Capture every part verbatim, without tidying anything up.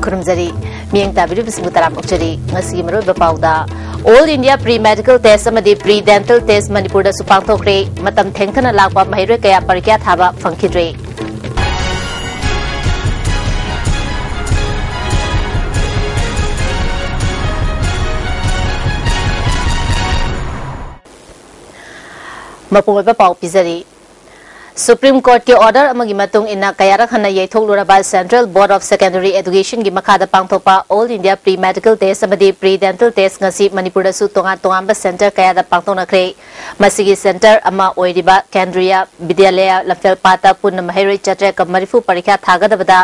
ꯈꯨꯔꯨꯝꯖꯔꯤ꯫ ꯃꯤꯠꯌꯦꯡ ꯇꯥꯕꯤꯔꯤꯕꯁꯤꯡꯕꯨ ꯇꯔꯥꯝꯅ ꯑꯣꯛꯆꯔꯤ꯫ ꯉꯁꯤꯒꯤ ꯃꯔꯨꯑꯣꯏꯕ ꯄꯥꯎꯗ, All India Pre Medical Test ꯑꯃꯗꯤ Pre Dental Test ꯃꯅꯤꯄꯨꯔꯗꯁꯨ ꯄꯥꯡꯊꯣꯛꯈ꯭ꯔꯦ꯫ ꯃꯇꯝ ꯊꯦꯡꯊꯅ ꯂꯥꯛꯄ ꯃꯍꯩꯔꯣꯏ ꯀꯌꯥ ꯄꯔꯤꯈ꯭ꯌꯥ ꯊꯥꯕ ꯐꯪꯈꯤꯗ꯭ꯔꯦ꯫ ꯃꯄꯨꯡ ꯑꯣꯏꯕ ꯄꯥꯎ ꯄꯤꯖꯔꯤ꯫ Supreme Courtꯀꯤ order ꯑꯃꯒꯤ ꯃꯇꯨꯡ ꯏꯟꯅ ꯀꯌꯥꯔꯛ ꯍꯟꯅ ꯌꯩꯊꯣꯛꯂꯨꯔꯕ Central Board of Secondary Educationꯒꯤ ꯃꯈꯥꯗ ꯄꯥꯡꯊꯣꯛꯄ All India Pre Medical Test ꯑꯃꯗꯤ Pre Dental Test ꯉꯁꯤ ꯃꯅꯤꯄꯨꯔꯗꯁꯨ ꯇꯣꯉꯥꯟ ꯇꯣꯉꯥꯟꯕ center ꯀꯌꯥꯗ ꯄꯥꯡꯊꯣꯛꯅꯈ꯭ꯔꯦ꯫ ꯃꯁꯤꯒꯤ center ꯑꯃ ꯑꯣꯏꯔꯤꯕ ꯀꯦꯟꯗ꯭ꯔꯤꯌꯥ ꯕꯤꯗ꯭ꯌꯥꯂꯌ ꯂꯝꯐꯦꯜꯄꯥꯠꯇ ꯄꯨꯟꯅ ꯃꯍꯩꯔꯣꯏ ꯆꯥꯇ꯭ꯔꯦꯠꯀ ꯃꯔꯤꯐꯨ ꯄꯔꯤꯈ꯭ꯌꯥ ꯊꯥꯒꯗꯕꯗ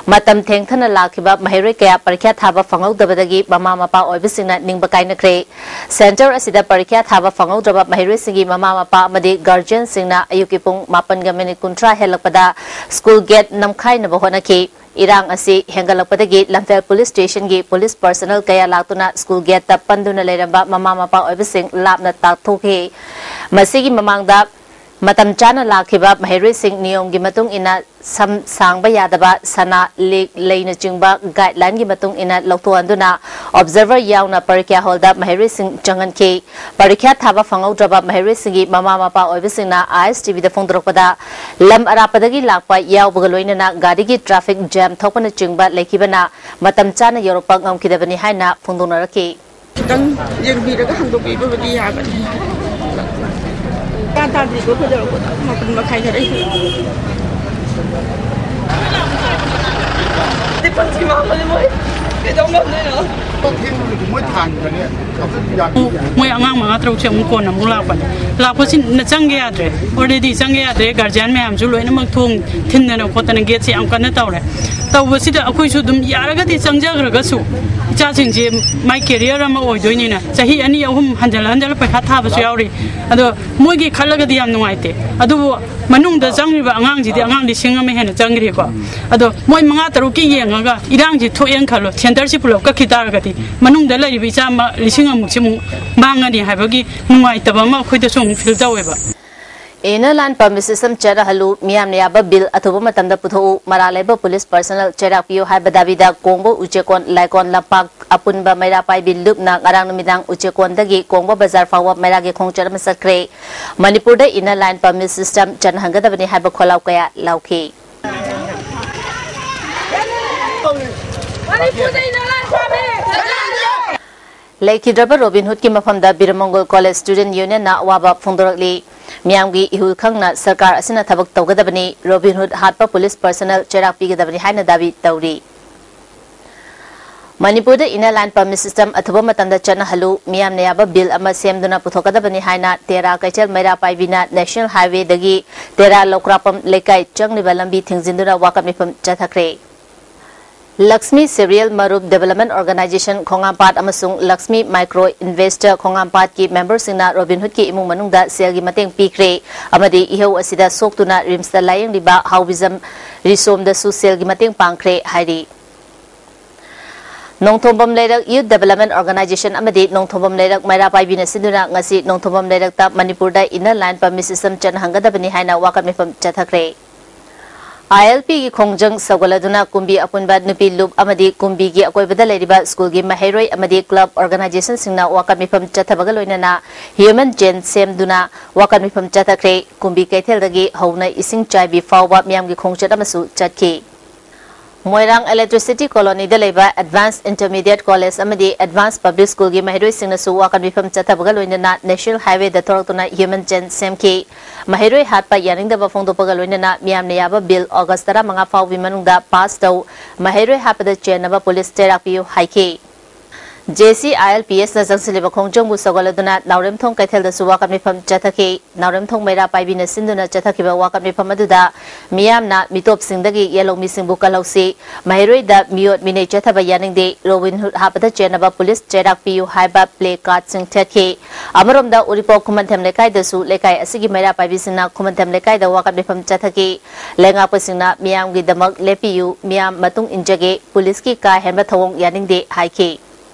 ꯃꯇꯝ ꯊꯦꯡꯊꯅ ꯂꯥꯛꯈꯤꯕ ꯃꯍꯩꯔꯣꯏ ꯀꯌꯥ ꯄꯔꯤꯈ꯭ꯌꯥ ꯊꯥꯕ ꯐꯪꯍꯧꯗꯕꯗꯒꯤ ꯃꯃꯥ ꯃꯄꯥ ꯑꯣꯏꯕꯁꯤꯡꯅ ꯅꯤꯡꯕ ꯀꯥꯏꯅꯈ꯭ꯔꯦ꯫ Center ꯑꯁꯤꯗ ꯄꯔꯤꯈ꯭ꯌꯥ ꯊꯥꯕ ꯐꯪꯍꯧꯗ꯭ꯔꯕ ꯃꯍꯩꯔꯣꯏꯁꯤꯡꯒꯤ ꯃꯃꯥ ꯃꯄꯥ ꯑꯃꯗꯤ guardianꯁꯤꯡꯅ ꯑꯌꯨꯛꯀꯤ ꯄꯨꯡ ꯃꯥꯄꯟꯒ minute ꯀꯨꯟꯊ꯭ꯔꯥ ꯍꯦꯜꯂꯛꯄꯗ school gate ꯅꯝꯈꯥꯏꯅꯕ ꯍꯣꯠꯅꯈꯤ꯫ ꯏꯔꯥꯡ ꯑꯁꯤ ꯍꯦꯟꯒꯠꯂꯛꯄꯗꯒꯤ ꯂꯝꯐꯦꯜ police stationꯒꯤ police personnel ꯀꯌꯥ ꯂꯥꯛꯇꯨꯅ school gateꯇ ꯄꯟꯗꯨꯅ ꯂꯩꯔꯝꯕ ꯃꯃꯥ ꯃꯄꯥ ꯑꯣꯏꯕꯁꯤꯡ ꯂꯥꯞꯅ ꯇꯥꯛꯊꯣꯛꯈꯤ꯫ ꯃꯁꯤꯒꯤ ꯃꯃꯥꯡꯗ ꯃꯇꯝ ꯆꯥꯅ ꯂꯥꯛꯈꯤꯕ ꯃꯍꯩꯔꯣꯏꯁꯤꯡ ꯅꯤꯌꯣꯝꯒꯤ ꯃꯇꯨꯡ ꯏꯟꯅ ꯁꯝ ꯁꯥꯡꯕ ꯌꯥꯗꯕ, ꯁꯅꯥ, ꯂꯤꯛ, ꯂꯩꯅꯆꯤꯡꯕ guidelineꯒꯤ ꯃꯇꯨꯡ ꯏꯟꯅ ꯂꯧꯊꯣꯛꯍꯟꯗꯨꯅ observer ꯌꯥꯎꯅ ꯄꯔꯤꯈ꯭ꯌꯥ hallꯗ ꯃꯍꯩꯔꯣꯏꯁꯤꯡ ꯆꯪꯍꯟꯈꯤ꯫ ꯄꯔꯤꯈ꯭ꯌꯥ ꯊꯥꯕ ꯐꯪꯍꯧꯗ꯭ꯔꯕ ꯃꯍꯩꯔꯣꯏꯁꯤꯡꯒꯤ ꯃꯃꯥ ꯃꯄꯥ ꯑꯣꯏꯕꯁꯤꯡꯅ ꯑꯥꯏ ꯑꯦꯁ ꯇꯤ ꯚꯤꯗ ꯐꯣꯡꯗꯣꯔꯛꯄꯗ, ꯂꯝ ꯑꯔꯥꯞꯄꯗꯒꯤ ꯂꯥꯛꯄ ꯌꯥꯎꯕꯒ ꯂꯣꯏꯅꯅ ꯒꯥꯔꯤꯒꯤ traffic jam ꯊꯣꯛꯄꯅꯆꯤꯡꯕ ꯂꯩꯈꯤꯕꯅ ꯃꯇꯝ ꯆꯥꯅ ꯌꯧꯔꯛꯄ ꯉꯝꯈꯤꯗꯕꯅꯤ ꯍꯥꯏꯅ ꯐꯣꯡꯗꯣꯛꯅꯔꯛꯈꯤ꯫ ꯈꯤꯇꯪ ꯌꯦꯡꯕꯤꯔꯒ ꯍꯟꯗꯣꯛꯄꯤꯕꯕꯨꯗꯤ ꯌꯥꯒꯅꯤ꯫ ꯇꯥ ꯇꯥꯗ꯭ꯔꯤꯗꯣ ꯐꯖꯔꯛꯄꯗ ꯃꯥꯄꯟ ꯃꯈꯥꯏ ꯈꯔ ꯍꯦꯜꯂꯦ꯫ ꯗꯤꯄꯛꯁꯤ ꯃꯥꯡꯕꯁꯦ ꯃꯣꯏ ꯀꯩꯗꯧ ꯉꯝꯗꯣꯏꯅꯣ? ꯊꯦꯡꯕꯗꯨꯗꯤ ꯃꯣꯏ ꯊꯥꯡꯈ꯭ꯔꯅꯤ꯫ ꯃꯣꯏ ꯑꯉꯥꯡ ꯃꯉꯥ ꯇꯔꯨꯛꯁꯦ ꯑꯃꯨꯛ ꯀꯣꯟꯅ ꯑꯃꯨꯛ ꯂꯥꯛꯄꯅꯦ꯫ ꯂꯥꯛꯄꯁꯤꯅ ꯆꯪꯒꯦ ꯌꯥꯗ꯭ꯔꯦ꯫ Already ꯆꯪꯒꯦ ꯌꯥꯗ꯭ꯔꯦ꯫ Guardian ꯃꯌꯥꯝꯁꯨ ꯂꯣꯏꯅꯃꯛ ꯊꯣꯡ ꯊꯤꯟꯗꯅ ꯈꯣꯠꯇꯅ gateꯁꯦ ꯌꯥꯝ ꯀꯟꯅ ꯇꯧꯔꯦ꯫ ꯇꯧꯕꯁꯤꯗ ꯑꯩꯈꯣꯏꯁꯨ ꯑꯗꯨꯝ ꯌꯥꯔꯒꯗꯤ ꯆꯪꯖꯈ꯭ꯔꯒꯁꯨ ꯏꯆꯥꯁꯤꯡꯁꯦ ꯃꯥꯏ career ꯑꯃ ꯑꯣꯏꯗꯣꯏꯅꯤꯅ ꯆꯍꯤ ꯑꯅꯤ ꯑꯍꯨꯝ ꯍꯟꯖꯜ ꯍꯟꯖꯜ ꯄꯩꯈꯥ ꯊꯥꯕꯁꯨ ꯌꯥꯎꯔꯤ꯫ ꯑꯗꯣ ꯃꯣꯏꯒꯤ ꯈꯜꯂꯒꯗꯤ ꯌꯥꯝ ꯅꯨꯡꯉꯥꯏꯇꯦ꯫ ꯑꯗꯨꯕꯨ ꯃꯅꯨꯡꯗ ꯆꯪꯉꯤꯕ ꯑꯉꯥꯡꯁꯤꯗꯤ ꯑꯉꯥꯡ ꯂꯤꯁꯤꯡ ꯑꯃ ꯍꯦꯟꯅ ꯆꯪꯈ꯭ꯔꯦꯀꯣ꯫ ꯑꯗꯣ ꯃꯣꯏ ꯃꯉꯥ ꯇꯔꯨꯛꯀꯤ ꯌꯦꯡꯉꯒ ꯏꯔꯥꯡꯁꯤ ꯊꯣꯛꯑꯦꯅ ꯈꯜꯂꯣ, centreꯁꯤ ꯄꯨꯂꯞ ꯀꯛꯈꯤ ꯇꯥꯔꯒꯗꯤ ꯃꯅꯨꯡꯗ ꯂꯩꯔꯤꯕ ꯏꯆꯥ ꯑꯃ ꯂꯤꯁꯤꯡ ꯑꯃꯨꯛꯁꯤꯃꯨꯛ ꯃꯥꯡꯉꯅꯤ ꯍꯥꯏꯕꯒꯤ ꯅꯨꯡꯉꯥꯏꯇꯕ ꯑꯃ ꯑꯩꯈꯣꯏꯗꯁꯨ ꯑꯃꯨꯛ feel ꯇꯧꯋꯦꯕ꯫ Inner Line Permit System ꯆꯠꯅꯍꯜꯂꯨ, ꯃꯤꯌꯥꯝꯅ ꯌꯥꯕ ꯕꯤꯜ ꯑꯊꯨꯕ ꯃꯇꯝꯗ ꯄꯨꯊꯣꯛꯎ, ꯃꯔꯥꯜ ꯂꯩꯕ ꯄꯨꯂꯤꯁ ꯄꯔꯁꯅꯦꯜ ꯆꯩꯔꯥꯛ ꯄꯤꯌꯨ ꯍꯥꯏꯕ ꯗꯥꯕꯤꯗ ꯀꯣꯡꯕ ꯎꯆꯦꯛꯀꯣꯟ ꯂꯥꯏꯀꯣꯟ ꯂꯝꯄꯥꯛ ꯑꯄꯨꯟꯕ ꯃꯩꯔꯥ ꯄꯥꯏꯕꯤ ꯂꯨꯞꯅ ꯉꯔꯥꯡ ꯅꯨꯃꯤꯗꯥꯡ ꯎꯆꯦꯛꯀꯣꯟꯗꯒꯤ ꯀꯣꯡꯕ ꯕꯖꯥꯔ ꯐꯥꯎꯕ ꯃꯩꯔꯥꯒꯤ ꯈꯣꯡꯆꯠ ꯑꯃ ꯆꯠꯈ꯭ꯔꯦ꯫ ꯃꯅꯤꯄꯨꯔꯗ Inner Line Permit System ꯆꯠꯅꯍꯟꯒꯗꯕꯅꯤ ꯍꯥꯏꯕ ꯈꯣꯜꯂꯥꯎ ꯀꯌꯥ ꯂꯥꯎꯈꯤ꯫ ꯂꯩꯈꯤꯗ꯭ꯔꯕ ꯔꯣꯕꯤꯟ ꯍꯨꯗꯀꯤ ꯃꯐꯝꯗ ꯕꯤꯔꯃꯪꯒꯣꯜ ꯀꯣꯂꯦꯖ ꯁ꯭ꯇꯨꯗꯦꯟꯠ ꯌꯨꯅꯤꯌꯟꯅ ꯑꯋꯥꯕ ꯐꯣꯡꯗꯣꯔꯛꯂꯤ꯫ ꯃꯤꯌꯥꯝꯒꯤ ꯏꯍꯨꯜ ꯈꯪꯅ ꯁꯔꯀꯥꯔ ꯑꯁꯤꯅ ꯊꯕꯛ ꯇꯧꯒꯗꯕꯅꯤ, ꯔꯣꯕꯤꯟ ꯍꯨꯗ ꯍꯥꯠꯄ ꯄꯨꯂꯤꯁ ꯄꯔꯁꯅꯦꯜ ꯆꯩꯔꯥꯛ ꯄꯤꯒꯗꯕꯅꯤ ꯍꯥꯏꯅ ꯗꯥꯕꯤ ꯇꯧꯔꯤ꯫ ꯃꯅꯤꯄꯨꯔꯗ Inner Line Permit System ꯑꯊꯨꯕ ꯃꯇꯝꯗ ꯆꯠꯅꯍꯜꯂꯨ, ꯃꯤꯌꯥꯝꯅ ꯌꯥꯕ ꯕꯤꯜ ꯑꯃ ꯁꯦꯝꯗꯨꯅ ꯄꯨꯊꯣꯛꯀꯗꯕꯅꯤ ꯍꯥꯏꯅ ꯇꯦꯔꯥ ꯀꯩꯊꯦꯜ ꯃꯩꯔꯥ ꯄꯥꯏꯕꯤꯅ National Highwayꯗꯒꯤ ꯇꯦꯔꯥ ꯂꯧꯀ꯭ꯔꯥꯛꯄꯝ ꯂꯩꯀꯥꯏ ꯆꯪꯂꯤꯕ ꯂꯝꯕꯤ ꯊꯤꯡꯖꯤꯟꯗꯨꯅ ꯋꯥꯀꯠ ꯃꯤꯐꯝ ꯆꯠꯊꯈ꯭ꯔꯦ꯫ ꯂꯛꯁꯃꯤ ꯁꯦꯔꯤꯌꯦꯜ ꯃꯔꯨꯞ ꯗꯦꯕꯂꯞꯃꯦꯟ ꯑꯣꯔꯒꯅꯥꯏꯖꯦꯁꯟ ꯈꯣꯡꯉꯥꯝꯄꯥꯠ ꯑꯃꯁꯨꯡ ꯂꯛꯁꯃꯤ ꯃꯥꯏꯀ꯭ꯔꯣ ꯏꯟꯚꯦꯁꯇꯔ ꯈꯣꯡꯉꯥꯝꯄꯥꯠꯀꯤ ꯃꯦꯝꯕꯔꯁꯤꯡꯅ ꯔꯣꯕꯤꯟ ꯍꯨꯗꯀꯤ ꯏꯃꯨꯡ ꯃꯅꯨꯡꯗ ꯁꯦꯜꯒꯤ ꯃꯇꯦꯡ ꯄꯤꯈ꯭ꯔꯦ ꯑꯃꯗꯤ ꯏꯍꯧ ꯑꯁꯤꯗ ꯁꯣꯛꯇꯨꯅ ꯔꯤꯝꯁꯇ ꯂꯥꯌꯦꯡꯂꯤꯕ ꯍꯥꯎꯕꯤꯖꯝ ꯔꯤꯁꯣꯝꯗꯁꯨ ꯁꯦꯜꯒꯤ ꯃꯇꯦꯡ ꯄꯥꯡꯈ꯭ꯔꯦ ꯍꯥꯏꯔꯤ꯫ ꯅꯣꯡꯊꯣꯝꯕꯝ ꯂꯩꯔꯛ ꯌꯨꯊ ꯗꯦꯕꯂꯞꯃꯦꯟ ꯑꯣꯔꯒꯅꯥꯏꯖꯦꯁꯟ ꯑꯃꯗꯤ ꯅꯣꯡꯊꯣꯝꯕꯝ ꯂꯩꯔꯛ ꯃꯩꯔꯥ ꯄꯥꯏꯕꯤꯅ ꯁꯤꯟꯗꯨꯅ ꯉꯁꯤ ꯅꯣꯡꯊꯣꯝꯕꯝ ꯂꯩꯔꯛꯇ ꯃꯅꯤꯄꯨꯔꯗ Inner Line Permit System ꯆꯠꯅꯍꯟꯒꯗꯕꯅꯤ ꯍꯥꯏꯅ ꯋꯥꯀꯠ ꯃꯤꯐꯝ ꯆꯠꯊꯈ꯭ꯔꯦ꯫ ILPꯒꯤ ꯈꯣꯡꯖꯪ ꯁꯧꯒꯠꯂꯗꯨꯅ ꯀꯨꯝꯕꯤ ꯑꯄꯨꯟꯕ ꯅꯨꯄꯤ ꯂꯨꯞ ꯑꯃꯗꯤ ꯀꯨꯝꯕꯤꯒꯤ ꯑꯀꯣꯏꯕꯗ ꯂꯩꯔꯤꯕ ꯁ꯭ꯀꯨꯜꯒꯤ ꯃꯍꯩꯔꯣꯏ ꯑꯃꯗꯤ ꯀ꯭ꯂꯕ ꯑꯣꯔꯒꯅꯥꯏꯖꯦꯁꯟꯁꯤꯡꯅ ꯋꯥꯀꯠ ꯃꯤꯐꯝ ꯆꯠꯊꯕꯒ ꯂꯣꯏꯅꯅ ꯍ꯭ꯌꯨꯃꯦꯟ ꯆꯦꯟ ꯁꯦꯝꯗꯨꯅ ꯋꯥꯀꯠ ꯃꯤꯐꯝ ꯆꯠꯊꯈ꯭ꯔꯦ꯫ ꯀꯨꯝꯕꯤ ꯀꯩꯊꯦꯜꯗꯒꯤ ꯍꯧꯅ ꯏꯁꯤꯡ ꯆꯥꯏꯕꯤ ꯐꯥꯎꯕ ꯃꯤꯌꯥꯝꯒꯤ ꯈꯣꯡꯆꯠ ꯑꯃꯁꯨ ꯆꯠꯈꯤ꯫ ꯃꯣꯏꯔꯥꯡ ꯏꯂꯦꯛꯇ꯭ꯔꯤꯁꯤꯇꯤ ꯀꯣꯂꯣꯅꯤꯗ ꯂꯩꯕ ꯑꯦꯗꯚꯥꯟꯁ ꯏꯟꯇꯔꯃꯤꯗꯤꯌꯦꯠ ꯀꯣꯂꯦꯖ ꯑꯃꯗꯤ ꯑꯦꯗꯚꯥꯟꯁ ꯄꯕ꯭ꯂꯤꯛ ꯁ꯭ꯀꯨꯜꯒꯤ ꯃꯍꯩꯔꯣꯏꯁꯤꯡꯅꯁꯨ ꯋꯥꯀꯠ ꯃꯤꯐꯝ ꯆꯠꯊꯕꯒ ꯂꯣꯏꯅꯅ ꯅꯦꯁꯅꯦꯜ ꯍꯥꯏꯋꯦꯗ ꯊꯣꯔꯛꯇꯨꯅ ꯍ꯭ꯌꯨꯃꯦꯟ ꯆꯦꯟ ꯁꯦꯝꯈꯤ꯫ ꯃꯍꯩꯔꯣꯏ ꯍꯥꯠꯄ ꯌꯥꯅꯤꯡꯗꯕ ꯐꯣꯡꯗꯣꯛꯄꯒ ꯂꯣꯏꯅꯅ ꯃꯤꯌꯥꯝꯅ ꯌꯥꯕ ꯕꯤꯜ ꯑꯣꯒꯁ ꯇꯔꯥꯃꯉꯥ ꯐꯥꯎꯕꯒꯤ ꯃꯅꯨꯡꯗ ꯄꯥꯁ ꯇꯧ, ꯃꯍꯩꯔꯣꯏ ꯍꯥꯠꯄꯗ ꯆꯦꯟꯅꯕ ꯄꯨꯂꯤꯁ ꯆꯩꯔꯥꯛ ꯄꯤꯌꯨ ꯍꯥꯏꯈꯤ꯫ JCILPSꯅ ꯆꯪꯁꯤꯜꯂꯤꯕ ꯈꯣꯡꯖꯪꯕꯨ ꯁꯧꯒꯠꯂꯗꯨꯅ ꯅꯥꯎꯔꯦꯝꯊꯣꯡ ꯀꯩꯊꯦꯜꯗꯁꯨ ꯋꯥꯀꯠ ꯃꯤꯐꯝ ꯆꯠꯊꯈꯤ꯫ ꯅꯥꯎꯔꯦꯝꯊꯣꯡ ꯃꯩꯔꯥ ꯄꯥꯏꯕꯤꯅ ꯁꯤꯟꯗꯨꯅ ꯆꯠꯊꯈꯤꯕ ꯋꯥꯀꯠ ꯃꯤꯐꯝ ꯑꯗꯨꯗ ꯃꯤꯌꯥꯝꯅ ꯃꯤꯇꯣꯞꯁꯤꯡꯗꯒꯤ ꯌꯦꯜꯍꯧꯃꯤꯁꯤꯡꯕꯨ ꯀꯜꯍꯧꯁꯤ, ꯃꯍꯩꯔꯣꯏꯗ ꯃꯤꯑꯣꯠ ꯃꯤꯅꯩ ꯆꯠꯊꯕ ꯌꯥꯅꯤꯡꯗꯦ, ꯔꯣꯕꯤꯟ ꯍꯨꯗ ꯍꯥꯠꯄꯗ ꯆꯦꯟꯅꯕ ꯄꯨꯂꯤꯁ ꯆꯩꯔꯥꯛ ꯄꯤꯌꯨ ꯍꯥꯏꯕ ꯄ꯭ꯂꯦ ꯀꯥꯔꯗꯁꯤꯡ ꯊꯦꯠꯈꯤ꯫ ꯑꯃꯔꯣꯝꯗ ꯎꯔꯤꯄꯣꯛ ꯈꯨꯃꯟꯊꯦꯝ ꯂꯩꯀꯥꯏꯗꯁꯨ ꯂꯩꯀꯥꯏ ꯑꯁꯤꯒꯤ ꯃꯩꯔꯥ ꯄꯥꯏꯕꯤꯁꯤꯡꯅ ꯈꯨꯃꯟꯊꯦꯝ ꯂꯩꯀꯥꯏꯗ ꯋꯥꯀꯠ ꯃꯤꯐꯝ ꯆꯠꯊꯈꯤ꯫ ꯂꯩꯉꯥꯛꯄꯁꯤꯡꯅ ꯃꯤꯌꯥꯝꯒꯤꯗꯃꯛ ꯂꯦꯞꯄꯤꯌꯨ, ꯃꯤꯌꯥꯝ ꯃꯇꯨꯡ ꯏꯟꯖꯒꯦ, ꯄꯨꯂꯤꯁꯀꯤ ꯀꯥ ꯍꯦꯟꯕ ꯊꯧꯑꯣꯡ ꯌꯥꯅꯤꯡꯗꯦ ꯍꯥꯏꯈꯤ꯫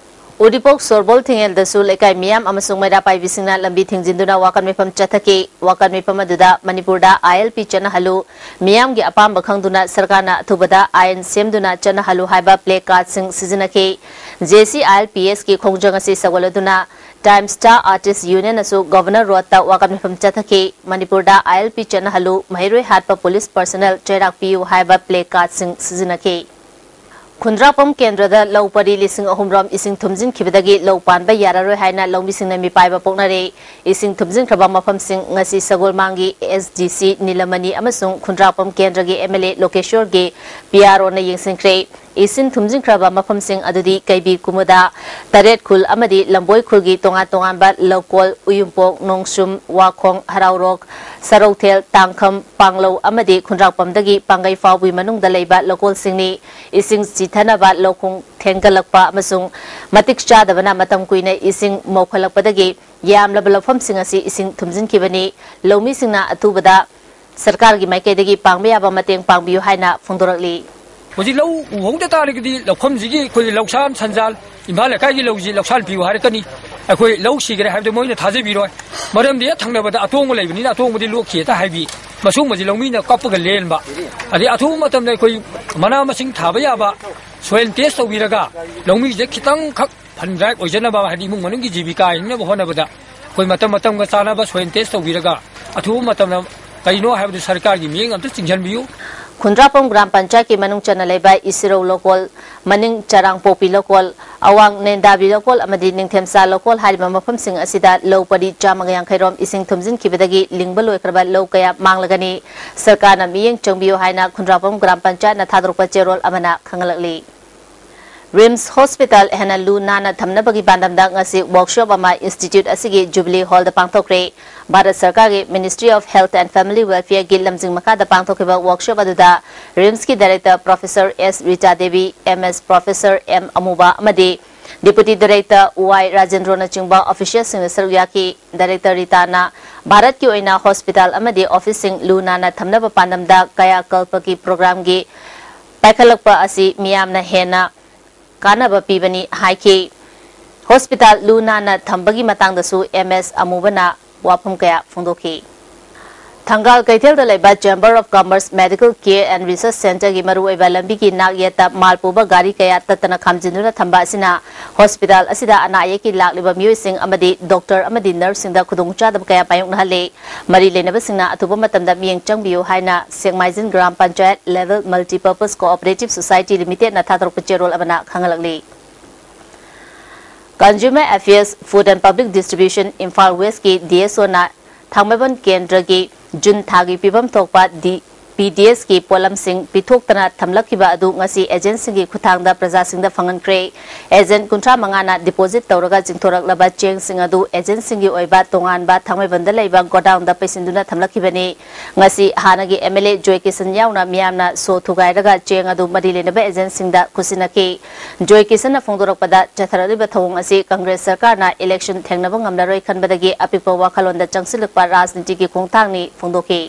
ꯎꯔꯤꯄꯣꯛ ꯁꯣꯔꯕꯣꯜ ꯊꯤꯡꯉꯦꯜꯗꯁꯨ ꯂꯩꯀꯥꯏ ꯃꯤꯌꯥꯝ ꯑꯃꯁꯨꯡ ꯃꯩꯔꯥ ꯄꯥꯏꯕꯤꯁꯤꯡꯅ ꯂꯝꯕꯤ ꯊꯤꯡꯖꯤꯟꯗꯨꯅ ꯋꯥꯀꯠ ꯃꯤꯐꯝ ꯆꯠꯊꯈꯤ꯫ ꯋꯥꯀꯠ ꯃꯤꯐꯝ ꯑꯗꯨꯗ ꯃꯅꯤꯄꯨꯔꯗ ILP ꯆꯠꯅꯍꯜꯂꯨ, ꯃꯤꯌꯥꯝꯒꯤ ꯑꯄꯥꯝꯕ ꯈꯪꯗꯨꯅ ꯁꯔꯀꯥꯔꯅ ꯑꯊꯨꯕꯗ ꯑꯥꯏꯟ ꯁꯦꯝꯗꯨꯅ ꯆꯠꯅꯍꯜꯂꯨ ꯍꯥꯏꯕ ꯄ꯭ꯂꯦ ꯀꯥꯔꯗꯁꯤꯡ ꯁꯤꯖꯤꯟꯅꯈꯤ꯫ JCILPS ꯀꯤ ꯈꯣꯡꯖꯪ ꯑꯁꯤ ꯁꯧꯒꯠꯂꯗꯨꯅ Time Star Artist Union ꯅꯁꯨ ꯒꯚꯔꯅꯔ ꯔꯣꯗꯇ ꯋꯥꯀꯠ ꯃꯤꯐꯝ ꯆꯠꯊꯈꯤ꯫ ꯃꯅꯤꯄꯨꯔꯗ ILP ꯆꯠꯅꯍꯜꯂꯨ, ꯃꯍꯩꯔꯣꯏ ꯍꯥꯠꯄ ꯄꯨꯂꯤꯁ ꯄꯔꯁꯅꯦꯜ ꯆꯩꯔꯥꯛ ꯄꯤꯌꯨ ꯍꯥꯏꯕ ꯄ꯭ꯂꯦ ꯀꯥꯔꯗꯁꯤꯡ ꯁꯤꯖꯤꯟꯅꯈꯤ꯫ ꯈꯨꯟꯗ꯭ꯔꯥꯛꯄꯝ ꯀꯦꯟꯗ꯭ꯔꯗ ꯂꯧ ꯄꯔꯤ ꯂꯤꯁꯤꯡ ꯑꯍꯨꯝ ꯔꯣꯝ ꯏꯁꯤꯡ ꯊꯨꯝꯖꯤꯟꯈꯤꯕꯗꯒꯤ ꯂꯧ ꯄꯥꯟꯕ ꯌꯥꯔꯔꯣꯏ ꯍꯥꯏꯅ ꯂꯧꯃꯤꯁꯤꯡꯅ ꯃꯤꯄꯥꯏꯕ ꯄꯣꯛꯅꯔꯦ꯫ ꯏꯁꯤꯡ ꯊꯨꯝꯖꯤꯟꯈ꯭ꯔꯕ ꯃꯐꯝꯁꯤꯡ ꯉꯁꯤ ꯁꯒꯣꯜꯃꯥꯡꯒꯤ SDC ꯅꯤꯂꯃꯅꯤ ꯑꯃꯁꯨꯡ ꯈꯨꯟꯗ꯭ꯔꯥꯛꯄꯝ ꯀꯦꯟꯗ꯭ꯔꯒꯤ MLA ꯂꯣꯀꯦꯁꯣꯔꯒꯤ PRO ꯅ ꯌꯦꯡꯁꯤꯟꯈ꯭ꯔꯦ꯫ ꯏꯁꯤꯡ ꯊꯨꯝꯖꯤꯟꯈ꯭ꯔꯕ ꯃꯐꯝꯁꯤꯡ ꯑꯗꯨꯗꯤ ꯀꯩꯕꯤ ꯀꯨꯃꯨꯗ, ꯇꯔꯦꯠ ꯈꯨꯜ ꯑꯃꯗꯤ ꯂꯝꯕꯣꯏ ꯈꯨꯜꯒꯤ ꯇꯣꯉꯥꯟ ꯇꯣꯉꯥꯟꯕ ꯂꯧꯀꯣꯜ, ꯎꯌꯨꯝꯄꯣꯛ, ꯅꯣꯡꯁꯨꯝ, ꯋꯥꯈꯣꯡ, ꯍꯔꯥꯎꯔꯣꯛ, ꯁꯔꯧꯊꯦꯜ, ꯇꯥꯡꯈꯝ, ꯄꯥꯡꯂꯧ ꯑꯃꯗꯤ ꯈꯨꯟꯗ꯭ꯔꯥꯛꯄꯝꯗꯒꯤ ꯄꯥꯡꯒꯩ ꯐꯥꯎꯕꯒꯤ ꯃꯅꯨꯡꯗ ꯂꯩꯕ ꯂꯧꯀꯣꯜꯁꯤꯡꯅꯤ꯫ ꯏꯁꯤꯡ ꯆꯤꯊꯅꯕ ꯂꯧꯈꯣꯡ ꯊꯦꯡꯒꯠꯂꯛꯄ ꯑꯃꯁꯨꯡ ꯃꯇꯤꯛ ꯆꯥꯗꯕꯅ ꯃꯇꯝ ꯀꯨꯏꯅ ꯏꯁꯤꯡ ꯃꯧꯈꯠꯂꯛꯄꯗꯒꯤ ꯌꯥꯝꯂꯕ ꯂꯧꯐꯝꯁꯤꯡ ꯑꯁꯤ ꯏꯁꯤꯡ ꯊꯨꯝꯖꯤꯟꯈꯤꯕꯅꯤ꯫ ꯂꯧꯃꯤꯁꯤꯡꯅ ꯑꯊꯨꯕꯗ ꯁꯔꯀꯥꯔꯒꯤ ꯃꯥꯏꯀꯩꯗꯒꯤ ꯄꯥꯡꯕ ꯌꯥꯕ ꯃꯇꯦꯡ ꯄꯥꯡꯕꯤꯌꯨ ꯍꯥꯏꯅ ꯐꯣꯡꯗꯣꯔꯛꯂꯤ꯫ ꯍꯧꯖꯤꯛ ꯂꯧ ꯎꯍꯧꯗ ꯇꯥꯔꯒꯗꯤ ꯂꯧꯐꯝꯁꯤꯒꯤ ꯑꯩꯈꯣꯏ ꯂꯧꯁꯥꯟ ꯁꯟꯖꯥꯜ, ꯏꯝꯐꯥꯜ ꯂꯩꯀꯥꯏꯒꯤ ꯂꯧꯁꯤ ꯂꯧꯁꯥꯟ ꯄꯤꯌꯨ ꯍꯥꯏꯔꯛꯀꯅꯤ꯫ ꯑꯩꯈꯣꯏ ꯂꯧ ꯁꯤꯈ꯭ꯔꯦ ꯍꯥꯏꯕꯗꯣ ꯃꯣꯏꯅ ꯊꯥꯖꯕꯤꯔꯣꯏ꯫ ꯃꯔꯝꯗꯤ ꯍꯦꯛ ꯊꯪꯅꯕꯗ ꯑꯇꯣꯡꯕ ꯂꯩꯕꯅꯤꯅ ꯑꯇꯣꯡꯕꯗꯤ ꯂꯣꯛꯈꯤ ꯍꯦꯛꯇ ꯍꯥꯏꯕꯤ꯫ ꯃꯁꯤꯒꯨꯝꯕꯁꯤ ꯂꯧꯃꯤꯅ ꯀꯞꯄꯒ ꯂꯦꯟꯕ꯫ ꯑꯗꯩ ꯑꯊꯨꯕ ꯃꯇꯝꯗ ꯑꯩꯈꯣꯏ ꯃꯅꯥ ꯃꯁꯤꯡ ꯊꯥꯕ ꯌꯥꯕ soil test ꯇꯧꯕꯤꯔꯒ ꯂꯧꯃꯤꯁꯦ ꯈꯤꯇꯪꯈꯛ fundraise ꯑꯣꯏꯖꯅꯕ, ꯍꯥꯏꯗꯤ ꯏꯃꯨꯡ ꯃꯅꯨꯡꯒꯤ ꯖꯤꯕꯤꯀꯥ ꯍꯤꯡꯅꯕ ꯍꯣꯠꯅꯕꯗ ꯑꯩꯈꯣꯏ ꯃꯇꯝ ꯃꯇꯝꯒ ꯆꯥꯅꯕ soil test ꯇꯧꯕꯤꯔꯒ ꯑꯊꯨꯕ ꯃꯇꯝꯗ ꯀꯔꯤꯅꯣ ꯍꯥꯏꯕꯗꯨ ꯁꯔꯀꯥꯔꯒꯤ ꯃꯤꯠꯌꯦꯡ ꯑꯝꯇ ꯆꯤꯡꯁꯤꯟꯕꯤꯌꯨ꯫ ꯈꯨꯟꯗ꯭ꯔꯥꯛꯄꯝ ꯒ꯭ꯔꯥꯝ ꯄꯟꯆꯥꯌꯠꯀꯤ ꯃꯅꯨꯡ ꯆꯟꯅ ꯂꯩꯕ ꯏꯁꯤꯔꯧ ꯂꯧꯀꯣꯜ, ꯃꯅꯤꯡ ꯆꯔꯥꯡꯄꯣꯛꯄꯤ ꯂꯧꯀꯣꯜ, ꯑꯋꯥꯡ ꯅꯦꯟꯗꯥꯕꯤ ꯂꯧꯀꯣꯜ ꯑꯃꯗꯤ ꯅꯤꯡꯊꯦꯝꯆꯥ ꯂꯧꯀꯣꯜ ꯍꯥꯏꯔꯤꯕ ꯃꯐꯝꯁꯤꯡ ꯑꯁꯤꯗ ꯂꯧ ꯄꯔꯤ ꯆꯥꯝꯃꯒ ꯌꯥꯡꯈꯩ ꯔꯣꯝ ꯏꯁꯤꯡ ꯊꯨꯝꯖꯤꯟꯈꯤꯕꯗꯒꯤ ꯂꯤꯡꯕ ꯂꯣꯏꯈ꯭ꯔꯕ ꯂꯧ ꯀꯌꯥ ꯃꯥꯡꯂꯒꯅꯤ꯫ ꯁꯔꯀꯥꯔꯅ ꯃꯤꯠꯌꯦꯡ ꯆꯪꯕꯤꯌꯨ ꯍꯥꯏꯅ ꯈꯨꯟꯗ꯭ꯔꯥꯛꯄꯝ ꯒ꯭ꯔꯥꯝ ꯄꯟꯆꯥꯌꯠꯅ ꯊꯥꯗꯣꯔꯛꯄ ꯆꯦꯔꯣꯜ ꯑꯃꯅ ꯈꯪꯍꯜꯂꯛꯂꯤ꯫ RIMS Hospital ꯍꯦꯟꯅ ꯂꯨ ꯅꯥꯟꯅ ꯊꯝꯅꯕꯒꯤ ꯄꯥꯟꯗꯝꯗ ꯉꯁꯤ workshop ꯑꯃ institute ꯑꯁꯤꯒꯤ Jubilee Hall ꯗ ꯄꯥꯡꯊꯣꯛꯈ꯭ꯔꯦ꯫ ꯚꯥꯔꯠ ꯁꯔꯀꯥꯔꯒꯤ Ministry of Health and Family Welfare ꯒꯤ ꯂꯝꯖꯤꯡ ꯃꯈꯥꯗ ꯄꯥꯡꯊꯣꯛꯈꯤꯕ workshop ꯑꯗꯨꯗ RIMS ꯀꯤ director Professor S Rita Devi, MS Professor M ꯑꯃꯨꯕ ꯑꯃꯗꯤ Deputy Director Y ꯔꯥꯖꯦꯟꯗ꯭ꯔꯣꯅꯆꯤꯡꯕ official ꯁꯤꯡꯅ ꯁꯔꯨꯛ ꯌꯥꯈꯤ꯫ Director ꯔꯤꯇꯥꯅ ꯚꯥꯔꯠꯀꯤ ꯑꯣꯏꯅ hospital ꯑꯃꯗꯤ office ꯁꯤꯡ ꯂꯨ ꯅꯥꯟꯅ ꯊꯝꯅꯕ ꯄꯥꯟꯗꯝꯗ ꯀꯌꯥ ꯀꯜꯄꯒꯤ program ꯒꯤ ꯄꯥꯏꯈꯠꯂꯛꯄ ꯑꯁꯤ ꯃꯤꯌꯥꯝꯅ ꯍꯦꯟꯅ ꯀꯥꯟꯅꯕ ꯄꯤꯕꯅꯤ ꯍꯥꯏꯈꯤ꯫ ꯍꯣꯁꯄꯤꯇꯥꯜ ꯂꯨ ꯅꯥꯟꯅ ꯊꯝꯕꯒꯤ ꯃꯇꯥꯡꯗꯁꯨ ꯑꯦꯝ ꯑꯦꯁ ꯑꯃꯨꯕꯅ ꯋꯥꯐꯝ ꯀꯌꯥ ꯐꯣꯡꯗꯣꯛꯈꯤ꯫ ꯊꯪꯒꯥꯜ ꯀꯩꯊꯦꯜꯗ ꯂꯩꯕ Chamber of Commerce Medical Care and Research Centreꯒꯤ ꯃꯔꯨꯑꯣꯏꯕ ꯂꯝꯕꯤꯒꯤ ꯅꯥꯛ ꯌꯦꯠꯇ ꯃꯥꯜ ꯄꯨꯕ ꯒꯥꯔꯤ ꯀꯌꯥ ꯇꯠꯇꯅ ꯈꯥꯝꯖꯤꯟꯗꯨꯅ ꯊꯝꯕ ꯑꯁꯤꯅ ꯍꯣꯁꯄꯤꯇꯥꯜ ꯑꯁꯤꯗ ꯑꯅꯥ ꯑꯌꯦꯛꯀꯤ ꯂꯥꯛꯂꯤꯕ ꯃꯤꯑꯣꯏꯁꯤꯡ ꯑꯃꯗꯤ ꯗꯣꯛꯇꯔ ꯑꯃꯗꯤ ꯅꯔꯁꯁꯤꯡꯗ ꯈꯨꯗꯣꯡꯆꯥꯗꯕ ꯀꯌꯥ ꯃꯥꯌꯣꯛꯅꯍꯜꯂꯤ꯫ ꯃꯔꯤ ꯂꯩꯅꯕꯁꯤꯡꯅ ꯑꯊꯨꯕ ꯃꯇꯝꯗ ꯃꯤꯠꯌꯦꯡ ꯆꯪꯕꯤꯌꯨ ꯍꯥꯏꯅ ꯁꯦꯛꯃꯥꯏꯖꯤꯟ gram panchayat Level Multipurpose Cooperative Society Limited ꯅ ꯊꯥꯗꯣꯔꯛꯄ ꯆꯦꯔꯣꯜ ꯑꯃꯅ ꯈꯪꯍꯜꯂꯛꯂꯤ꯫ Consumer Affairs, Food and Public Distribution, Imphal West ꯀꯤ D S O ꯅ ꯊꯥꯡꯃꯩꯕꯟ ꯀꯦꯟꯗ꯭ꯔꯒꯤ ꯖꯨꯟ ꯊꯥꯒꯤ ꯄꯤꯐꯝ ꯊꯣꯛꯄ ꯗꯤ-, P D S ꯀꯤ ꯄꯣꯠꯂꯝꯁꯤꯡ ꯄꯤꯊꯣꯛꯇꯅ ꯊꯝꯂꯛꯈꯤꯕ ꯑꯗꯨ ꯉꯁꯤ ꯑꯦꯖꯦꯟꯁꯤꯡꯒꯤ ꯈꯨꯠꯊꯥꯡꯗ ꯄ꯭ꯔꯖꯥꯁꯤꯡꯗ ꯐꯪꯍꯟꯈ꯭ꯔꯦ꯫ ꯑꯦꯖꯦꯟ ꯀꯨꯟꯊ꯭ꯔꯥ ꯃꯉꯥꯅ deposit ꯇꯧꯔꯒ ꯆꯤꯡꯊꯣꯔꯛꯂꯕ ꯆꯦꯡꯁꯤꯡ ꯑꯗꯨ ꯑꯦꯖꯦꯟꯁꯤꯡꯒꯤ ꯑꯣꯏꯕ ꯇꯣꯉꯥꯟꯕ ꯊꯥꯡꯃꯩꯕꯟꯗ ꯂꯩꯕ ꯒꯣꯗꯥꯎꯟꯗ ꯄꯩꯁꯤꯟꯗꯨꯅ ꯊꯝꯂꯛꯈꯤꯕꯅꯤ꯫ ꯉꯁꯤ ꯍꯥꯟꯅꯒꯤ M L A ꯖꯣꯏ ꯀꯤꯁꯟ ꯌꯥꯎꯅ ꯃꯤꯌꯥꯝꯅ ꯁꯣ ꯊꯨꯒꯥꯏꯔꯒ ꯆꯦꯡ ꯑꯗꯨ ꯃꯔꯤ ꯂꯩꯅꯕ ꯑꯦꯖꯦꯟꯁꯤꯡꯗ ꯈꯨꯠꯁꯤꯟꯅꯈꯤ꯫ ꯖꯣꯏ ꯀꯤꯁꯟꯅ ꯐꯣꯡꯗꯣꯔꯛꯄꯗ, ꯆꯠꯊꯔꯛꯂꯤꯕ ꯊꯧꯑꯣꯡ ꯑꯁꯤ ꯀꯪꯒ꯭ꯔꯦꯁ ꯁꯔꯀꯥꯔꯅ election ꯊꯦꯡꯅꯕ ꯉꯝꯂꯔꯣꯏ ꯈꯟꯕꯗꯒꯤ ꯑꯄꯤꯛꯄ ꯋꯥꯈꯜꯂꯣꯟꯗ ꯆꯪꯁꯤꯜꯂꯛꯄ ꯔꯥꯖꯅꯤꯇꯤꯒꯤ ꯈꯣꯡꯊꯥꯡꯅꯤ ꯐꯣꯡꯗꯣꯛꯈꯤ꯫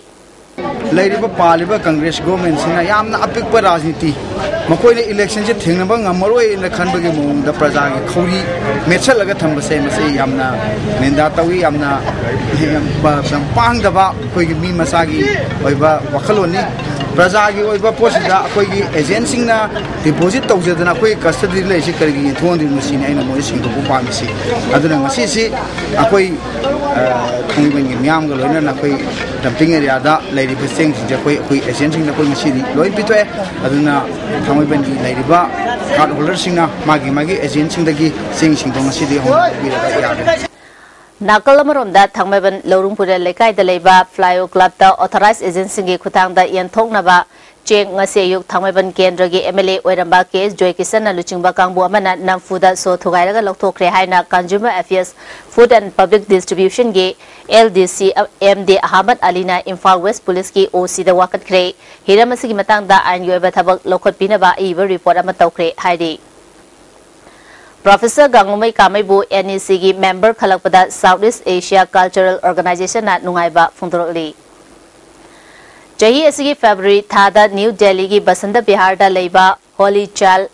ꯂꯩꯔꯤꯕ ꯄꯥꯜꯂꯤꯕ ꯀꯪꯒ꯭ꯔꯦꯁ ꯒꯣꯔꯃꯦꯟꯁꯤꯅ ꯌꯥꯝꯅ ꯑꯄꯤꯛꯄ ꯔꯥꯖꯅꯤꯇꯤ, ꯃꯈꯣꯏꯅ electionꯁꯦ ꯊꯦꯡꯅꯕ ꯉꯝꯃꯔꯣꯏꯅ ꯈꯟꯕꯒꯤ ꯃꯑꯣꯡꯗ ꯄ꯭ꯔꯖꯥꯒꯤ ꯈꯧꯔꯤ ꯃꯦꯠꯁꯜꯂꯒ ꯊꯝꯕꯁꯦ, ꯃꯁꯤ ꯌꯥꯝꯅ ꯅꯤꯟꯗꯥ ꯇꯧꯏ, ꯌꯥꯝꯅ, ꯌꯥꯝ ꯄꯥꯡꯗꯕ ꯑꯩꯈꯣꯏꯒꯤ ꯃꯤ ꯃꯆꯥꯒꯤ ꯑꯣꯏꯕ ꯋꯥꯈꯜꯂꯣꯟꯅꯤ꯫ ꯄ꯭ꯔꯖꯥꯒꯤ ꯑꯣꯏꯕ ꯄꯣꯠꯁꯤꯗ ꯑꯩꯈꯣꯏꯒꯤ ꯑꯦꯖꯦꯟꯁꯤꯡꯅ deposit ꯇꯧꯖꯗꯅ ꯑꯩꯈꯣꯏꯒꯤ custody ꯂꯩꯔꯤꯁꯤ ꯀꯔꯤꯒꯤ ꯌꯦꯟꯊꯣꯛꯍꯟꯗ꯭ꯔꯤꯅꯣ ꯁꯤꯅꯤ ꯑꯩꯅ ꯃꯣꯏ ꯁꯦꯡꯗꯣꯛꯄ ꯄꯥꯝꯃꯤꯁꯤ꯫ ꯑꯗꯨꯅ ꯉꯁꯤꯁꯤ ꯑꯩꯈꯣꯏ, ꯑ, ꯊꯥꯡꯃꯩꯕꯟꯒꯤ ꯃꯤꯌꯥꯝꯒ ꯂꯣꯏꯅꯅ ꯑꯩꯈꯣꯏ dumping areaꯗ ꯂꯩꯔꯤꯕ ꯆꯦꯡꯁꯤꯡꯁꯦ ꯑꯩꯈꯣꯏ, ꯑꯩꯈꯣꯏ ꯑꯦꯖꯦꯟꯁꯤꯡꯗ ꯑꯩꯈꯣꯏ ꯉꯁꯤꯗꯤ ꯂꯣꯏ ꯄꯤꯊꯣꯛꯑꯦ꯫ ꯑꯗꯨꯅ ꯊꯥꯡꯃꯩꯕꯟꯒꯤ ꯂꯩꯔꯤꯕ card holderꯁꯤꯡꯅ ꯃꯥꯒꯤ, ꯃꯥꯒꯤ ꯑꯦꯖꯦꯟꯁꯤꯡꯗꯒꯤ ꯆꯦꯡꯁꯤꯡꯗꯣ ꯉꯁꯤꯗꯤ ꯍꯧꯅ ꯂꯧꯕꯤꯔꯒ ꯌꯥꯔꯦ꯫ ꯅꯥꯀꯜ ꯑꯃꯔꯣꯝꯗ ꯊꯥꯡꯃꯩꯕꯟ ꯂꯧꯔꯨꯡ ꯄꯨꯔꯦꯜ ꯂꯩꯀꯥꯏꯗ ꯂꯩꯕ Flyo Clubꯇ authorized agentꯁꯤꯡꯒꯤ ꯈꯨꯠꯊꯥꯡꯗ ꯌꯦꯟꯊꯣꯛꯅꯕ ꯆꯦꯡ ꯉꯁꯤ ꯑꯌꯨꯛ ꯊꯥꯡꯃꯩꯕꯟ ꯀꯦꯟꯗ꯭ꯔꯒꯤ M L A ꯑꯣꯏꯔꯝꯕ ꯀꯦ ꯑꯦꯁ ꯖꯣꯏꯀꯤꯁꯟꯅ ꯂꯨꯆꯤꯡꯕ ꯀꯥꯡꯕꯨ ꯑꯃꯅ ꯅꯝꯐꯨꯗ ꯁꯣ ꯊꯨꯒꯥꯏꯔꯒ ꯂꯧꯊꯣꯛꯈ꯭ꯔꯦ ꯍꯥꯏꯅ Consumer Affairs, Food and Public Distributionꯒꯤ L D C M D Ahmad ꯑꯂꯤꯅ ꯏꯝꯐꯥꯜ ꯋꯦꯁ ꯄꯨꯂꯤꯁꯀꯤ O Cꯗ ꯋꯥꯀꯠꯈ꯭ꯔꯦ꯫ ꯍꯤꯔꯝ ꯑꯁꯤꯒꯤ ꯃꯇꯥꯡꯗ ꯑꯥꯏꯟꯒꯤ ꯑꯣꯏꯕ ꯊꯕꯛ ꯂꯧꯈꯠꯄꯤꯅꯕ ꯑꯏꯕ report ꯑꯃ ꯇꯧꯈ꯭ꯔꯦ ꯍꯥꯏꯔꯤ꯫ Professor ꯒꯥꯡꯉꯨꯃꯩ ꯀꯥꯃꯩꯕꯨ N E Cꯒꯤ member ꯈꯜꯂꯛꯄꯗ South East Asia Cultural Organizationꯅ ꯅꯨꯡꯉꯥꯏꯕ ꯐꯣꯡꯗꯣꯔꯛꯂꯤ꯫ ꯆꯍꯤ ꯑꯁꯤꯒꯤ February ꯊꯥꯗ New Delhiꯒꯤ ꯕꯁꯟꯇ ꯕꯤꯍꯥꯔꯗ ꯂꯩꯕ Holy Child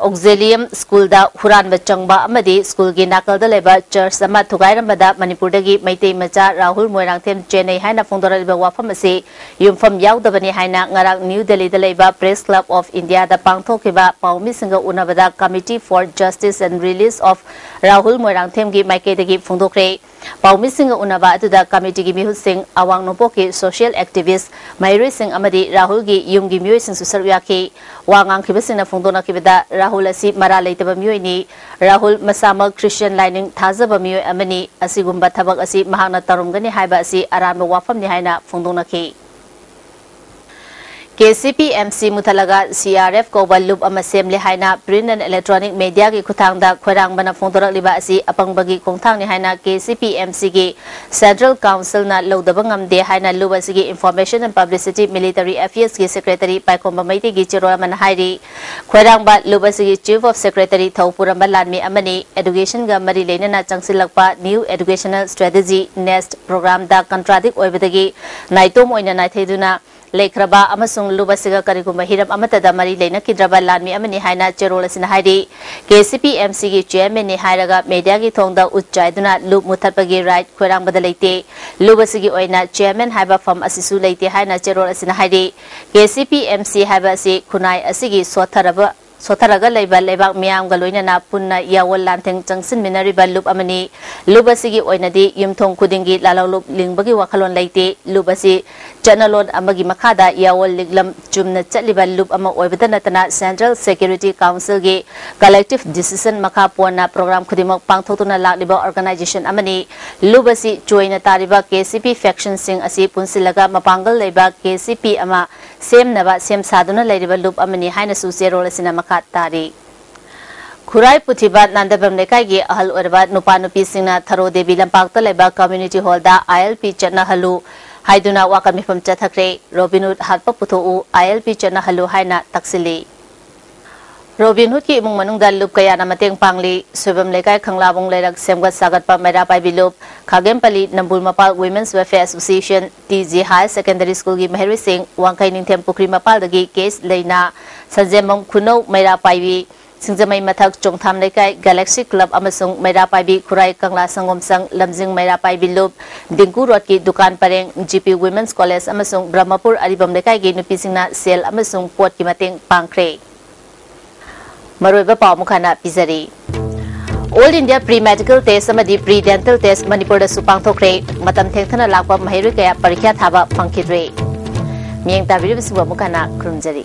ꯑꯣꯛꯖꯦꯂꯤꯌꯝ ꯁ꯭ꯀꯨꯜꯗ ꯍꯨꯔꯥꯟꯕ ꯆꯪꯕ ꯑꯃꯗꯤ ꯁ꯭ꯀꯨꯜꯒꯤ ꯅꯥꯀꯜꯗ ꯂꯩꯕ ꯆꯔꯆ ꯑꯃ ꯊꯨꯒꯥꯏꯔꯝꯕꯗ ꯃꯅꯤꯄꯨꯔꯗꯒꯤ ꯃꯩꯇꯩ ꯃꯆꯥ ꯔꯥꯍꯨꯜ ꯃꯣꯏꯔꯥꯡꯊꯦꯝ ꯆꯦꯟꯅꯩ ꯍꯥꯏꯅ ꯐꯣꯡꯗꯣꯔꯛꯂꯤꯕ ꯋꯥꯐꯝ ꯑꯁꯤ ꯌꯨꯝꯐꯝ ꯌꯥꯎꯗꯕꯅꯤ ꯍꯥꯏꯅ ꯉꯔꯥꯡ ꯅ꯭ꯌꯨ ꯗꯦꯜꯂꯤꯗ ꯂꯩꯕ Press Club of Indiaꯗ ꯄꯥꯡꯊꯣꯛꯈꯤꯕ ꯄꯥꯎꯃꯤꯁꯤꯡꯒ ꯎꯅꯕꯗ Committee for Justice and Release of Rahul ꯃꯣꯏꯔꯥꯡꯊꯦꯝꯒꯤ ꯃꯥꯏꯀꯩꯗꯒꯤ ꯐꯣꯡꯗꯣꯛꯈ꯭ꯔꯦ꯫ ꯄꯥꯎꯃꯤꯁꯤꯡꯒ ꯎꯅꯕ ꯑꯗꯨꯗ ꯀꯃꯤꯇꯤꯒꯤ ꯃꯤꯍꯨꯠꯁꯤꯡ, ꯑꯋꯥꯡ ꯅꯣꯡꯄꯣꯛꯀꯤ ꯁꯣꯁꯤꯌꯦꯜ ꯑꯦꯛꯇꯤꯚꯤꯁ꯭ꯠ, ꯃꯍꯩꯔꯣꯏꯁꯤꯡ ꯑꯃꯗꯤ ꯔꯥꯍꯨꯜꯒꯤ ꯌꯨꯝꯒꯤ ꯃꯤꯑꯣꯏꯁꯤꯡꯁꯨ ꯁꯔꯨꯛ ꯌꯥꯈꯤ꯫ ꯋꯥ ꯉꯥꯡꯈꯤꯕꯁꯤꯡꯅ ꯐꯣꯡꯗꯣꯛꯅꯈꯤꯕꯗ, ꯔꯥꯍꯨꯜ ꯑꯁꯤ ꯃꯔꯥꯜ ꯂꯩꯇꯕ ꯃꯤꯑꯣꯏꯅꯤ꯫ ꯔꯥꯍꯨꯜ ꯃꯁꯥꯃꯛ ꯈ꯭ꯔꯤꯁꯇꯤꯌꯥꯟ ꯂꯥꯏꯅꯤꯡ ꯊꯥꯖꯕ ꯃꯤꯑꯣꯏ ꯑꯃꯅꯤ꯫ ꯑꯁꯤꯒꯨꯝꯕ ꯊꯕꯛ ꯑꯁꯤ ꯃꯍꯥꯛꯅ ꯇꯧꯔꯝꯒꯅꯤ ꯍꯥꯏꯕ ꯑꯁꯤ ꯑꯔꯥꯟꯕ ꯋꯥꯐꯝꯅꯤ ꯍꯥꯏꯅ ꯐꯣꯡꯗꯣꯛꯅꯈꯤ꯫ K C P M C ꯃꯨꯊꯠꯂꯒ C R F ꯀꯧꯕ ꯂꯨꯞ ꯑꯃ ꯁꯦꯝꯂꯦ ꯍꯥꯏꯅ Print and Electronic Mediaꯒꯤ ꯈꯨꯠꯊꯥꯡꯗ ꯈꯣꯏꯔꯥꯡꯕꯅ ꯐꯣꯡꯗꯣꯔꯛꯂꯤꯕ ꯑꯁꯤ ꯑꯄꯪꯕꯒꯤ ꯈꯣꯡꯊꯥꯡꯅꯤ ꯍꯥꯏꯅ ꯀꯦ ꯁꯤ ꯄꯤ ꯑꯦꯝ ꯁꯤꯒꯤ Central Councilꯅ ꯂꯧꯗꯕ ꯉꯝꯗꯦ ꯍꯥꯏꯅ ꯂꯨꯞ ꯑꯁꯤꯒꯤ Information and Publicity Military Affairsꯀꯤ Secretary ꯄꯥꯏꯈꯣꯝꯕ ꯃꯩꯇꯩꯒꯤ ꯆꯦꯔꯣꯜ ꯑꯃꯅ ꯍꯥꯏꯔꯤ꯫ ꯈꯣꯏꯔꯥꯡꯕ ꯂꯨꯞ ꯑꯁꯤꯒꯤ Chief of Secretary ꯊꯧ ꯄꯨꯔꯝꯕ ꯂꯥꯟꯃꯤ ꯑꯃꯅꯤ꯫ Educationꯒ ꯃꯔꯤ ꯂꯩꯅꯅ ꯆꯪꯁꯤꯜꯂꯛꯄ New Educational Strategy, NEST programꯗ contradict ꯑꯣꯏꯕꯗꯒꯤ ꯅꯥꯏꯇꯣꯝ ꯑꯣꯏꯅ ꯅꯥꯏꯊꯩꯗꯨꯅ ꯂꯩꯈ꯭ꯔꯕ ꯑꯃꯁꯨꯡ ꯂꯨꯞ ꯑꯁꯤꯒ ꯀꯔꯤꯒꯨꯝꯕ ꯍꯤꯔꯝ ꯑꯃꯠꯇꯗ ꯃꯔꯤ ꯂꯩꯅꯈꯤꯗ꯭ꯔꯕ ꯂꯥꯟꯃꯤ ꯑꯃꯅꯤ ꯍꯥꯏꯅ ꯆꯦꯔꯣꯜ ꯑꯁꯤꯅ ꯍꯥꯏꯔꯤ꯫ ꯀꯦ ꯁꯤ ꯄꯤ ꯑꯦꯝ ꯁꯤꯒꯤ Chairmanꯅꯤ ꯍꯥꯏꯔꯒ mediaꯒꯤ ꯊꯣꯡꯗ ꯎꯠ ꯆꯥꯏꯗꯨꯅ ꯂꯨꯞ ꯃꯨꯊꯠꯄꯒꯤ right ꯈꯣꯏꯔꯥꯡꯕꯗ ꯂꯩꯇꯦ꯫ ꯂꯨꯞ ꯑꯁꯤꯒꯤ ꯑꯣꯏꯅ Chairman ꯍꯥꯏꯕ ꯐꯝ ꯑꯁꯤꯁꯨ ꯂꯩꯇꯦ ꯍꯥꯏꯅ ꯆꯦꯔꯣꯜ ꯑꯁꯤꯅ ꯍꯥꯏꯔꯤ꯫ K C P M C ꯍꯥꯏꯕ ꯑꯁꯤ ꯈꯨꯟꯅꯥꯏ ꯑꯁꯤꯒꯤ ꯁꯣꯠꯊꯔꯕ ꯁꯣꯠꯊꯔꯒ ꯂꯩꯕ ꯂꯩꯕꯥꯛ ꯃꯤꯌꯥꯝꯒ ꯂꯣꯏꯅꯅ ꯄꯨꯟꯅ ꯌꯥꯑꯣꯜ ꯂꯥꯟꯊꯦꯡ ꯆꯪꯁꯤꯟꯃꯤꯟꯅꯔꯤꯕ ꯂꯨꯞ ꯑꯃꯅꯤ꯫ ꯂꯨꯞ ꯑꯁꯤꯒꯤ ꯑꯣꯏꯅꯗꯤ ꯌꯨꯝꯊꯣꯡ ꯈꯨꯗꯤꯡꯒꯤ ꯂꯥꯂꯧꯂꯨꯞ ꯂꯤꯡꯕꯒꯤ ꯋꯥꯈꯜꯂꯣꯟ ꯂꯩꯇꯦ꯫ ꯂꯨꯞ ꯑꯁꯤ ꯆꯠꯅꯂꯣꯟ ꯑꯃꯒꯤ ꯃꯈꯥꯗ ꯌꯥꯑꯣꯜ ꯂꯤꯛꯂꯝ ꯆꯨꯝꯅ ꯆꯠꯂꯤꯕ ꯂꯨꯞ ꯑꯃ ꯑꯣꯏꯕꯇ ꯅꯠꯇꯅ Central Security Councilꯒꯤ collective decision ꯃꯈꯥ ꯄꯣꯟꯅ program ꯈꯨꯗꯤꯡꯃꯛ ꯄꯥꯡꯊꯣꯛꯇꯨꯅ ꯂꯥꯛꯂꯤꯕ organization ꯑꯃꯅꯤ꯫ ꯂꯨꯞ ꯑꯁꯤ ꯆꯣꯏꯅ ꯇꯥꯔꯤꯕ ꯀꯦ ꯁꯤ ꯄꯤ factionꯁꯤꯡ ꯑꯁꯤ ꯄꯨꯟꯁꯤꯜꯂꯒ ꯃꯄꯥꯡꯒꯜ ꯂꯩꯕ ꯀꯦ ꯁꯤ ꯄꯤ ꯑꯃ ꯁꯦꯝꯅꯕ ꯁꯦꯝ ꯁꯥꯗꯨꯅ ꯂꯩꯔꯤꯕ ꯂꯨꯞ ꯑꯃꯅꯤ ꯍꯥꯏꯅꯁꯨ ꯆꯦꯔꯣꯜ ꯑꯁꯤꯅ ꯃꯈꯥ ꯇꯥꯔꯤ꯫ ꯈꯨꯔꯥꯏ ꯄꯨꯊꯤꯕ ꯅꯥꯟꯗꯕꯝ ꯂꯩꯀꯥꯏꯒꯤ ꯑꯍꯜ ꯑꯣꯏꯔꯕ ꯅꯨꯄꯥ ꯅꯨꯄꯤꯁꯤꯡꯅ ꯊꯔꯣ ꯗꯦꯕꯤ ꯂꯝꯄꯥꯛꯇ ꯂꯩꯕ community hallꯗ I L P ꯆꯠꯅꯍꯜꯂꯨ ꯍꯥꯏꯗꯨꯅ ꯋꯥꯀꯠ ꯃꯤꯐꯝ ꯆꯠꯊꯈ꯭ꯔꯦ꯫ ꯔꯣꯕꯤꯟꯍꯨꯗ ꯍꯥꯠꯄ ꯄꯨꯊꯣꯛꯎ, I L P ꯆꯠꯅꯍꯜꯂꯨ ꯍꯥꯏꯅ ꯇꯛꯁꯤꯜꯂꯤ꯫ ꯔꯣꯕꯤꯟꯍꯨꯗꯀꯤ ꯏꯃꯨꯡ ꯃꯅꯨꯡꯗ ꯂꯨꯞ ꯀꯌꯥꯅ ꯃꯇꯦꯡ ꯄꯥꯡꯂꯤ꯫ ꯁꯣꯏꯕꯝ ꯂꯩꯀꯥꯏ ꯈꯪꯂꯥꯕꯨꯡ ꯂꯩꯔꯛ ꯁꯦꯝꯒꯠ ꯁꯥꯒꯠꯄ ꯃꯩꯔꯥ ꯄꯥꯏꯕꯤ ꯂꯨꯞ, ꯈꯥꯒꯦꯝꯄꯜꯂꯤ ꯅꯝꯕꯨꯜ ꯃꯄꯥꯜ Women's Welfare Association, T G Higher Secondary Schoolꯒꯤ ꯃꯍꯩꯔꯣꯏꯁꯤꯡ, ꯋꯥꯡꯈꯩ ꯅꯤꯡꯊꯦꯝ ꯄꯨꯈ꯭ꯔꯤ ꯃꯄꯥꯜꯗꯒꯤ ꯀꯦꯁ ꯂꯩꯅꯥ, ꯁꯟꯖꯦꯝꯕꯝ ꯈꯨꯅꯧ ꯃꯩꯔꯥ ꯄꯥꯏꯕꯤ, ꯁꯤꯡꯖꯃꯩ ꯃꯊꯛ ꯆꯣꯡꯊꯥꯝ ꯂꯩꯀꯥꯏ ꯒꯦꯂꯦꯛꯁꯤ ꯀ꯭ꯂꯕ ꯑꯃꯁꯨꯡ ꯃꯩꯔꯥ ꯄꯥꯏꯕꯤ ꯈꯨꯔꯥꯏ ꯀꯪꯂꯥ ꯁꯪꯒꯣꯝ ꯁꯪ ꯂꯝꯖꯤꯡ ꯃꯩꯔꯥ ꯄꯥꯏꯕꯤ ꯂꯨꯞ, ꯗꯤꯡꯀꯨ ꯔꯣꯗꯀꯤ ꯗꯨꯀꯥꯟ ꯄꯔꯦꯡ, ꯖꯤ ꯄꯤ ꯋꯤꯃꯦꯟꯁ ꯀꯣꯂꯦꯖ ꯑꯃꯁꯨꯡ ꯕ꯭ꯔꯍꯃꯄꯨꯔ ꯑꯔꯤꯕꯝ ꯂꯩꯀꯥꯏꯒꯤ ꯅꯨꯄꯤꯁꯤꯡꯅ ꯁꯦꯜ ꯑꯃꯁꯨꯡ ꯄꯣꯠꯀꯤ ꯃꯇꯦꯡ ꯄꯥꯡꯈ꯭ꯔꯦ꯫ ꯃꯔꯨꯑꯣꯏꯕ ꯄꯥꯎ ꯑꯃꯨꯛ ꯍꯟꯅ ꯄꯤꯖꯔꯤ꯫ All India Pre Medical Test ꯑꯃꯗꯤ Pre Dental Test ꯃꯅꯤꯄꯨꯔꯗꯁꯨ ꯄꯥꯡꯊꯣꯛꯈ꯭ꯔꯦ꯫ ꯃꯇꯝ ꯊꯦꯡꯊꯅ ꯂꯥꯛꯄ ꯃꯍꯩꯔꯣꯏ ꯀꯌꯥ ꯄꯔꯤꯈ꯭ꯌꯥ ꯊꯥꯕ ꯐꯪꯈꯤꯗ꯭ꯔꯦ꯫ ꯃꯤꯠꯌꯦꯡ ꯇꯥꯕꯤꯔꯤꯕꯁꯤꯡꯕꯨ ꯑꯃꯨꯛ ꯍꯟꯅ ꯈꯨꯔꯨꯝꯖꯔꯤ꯫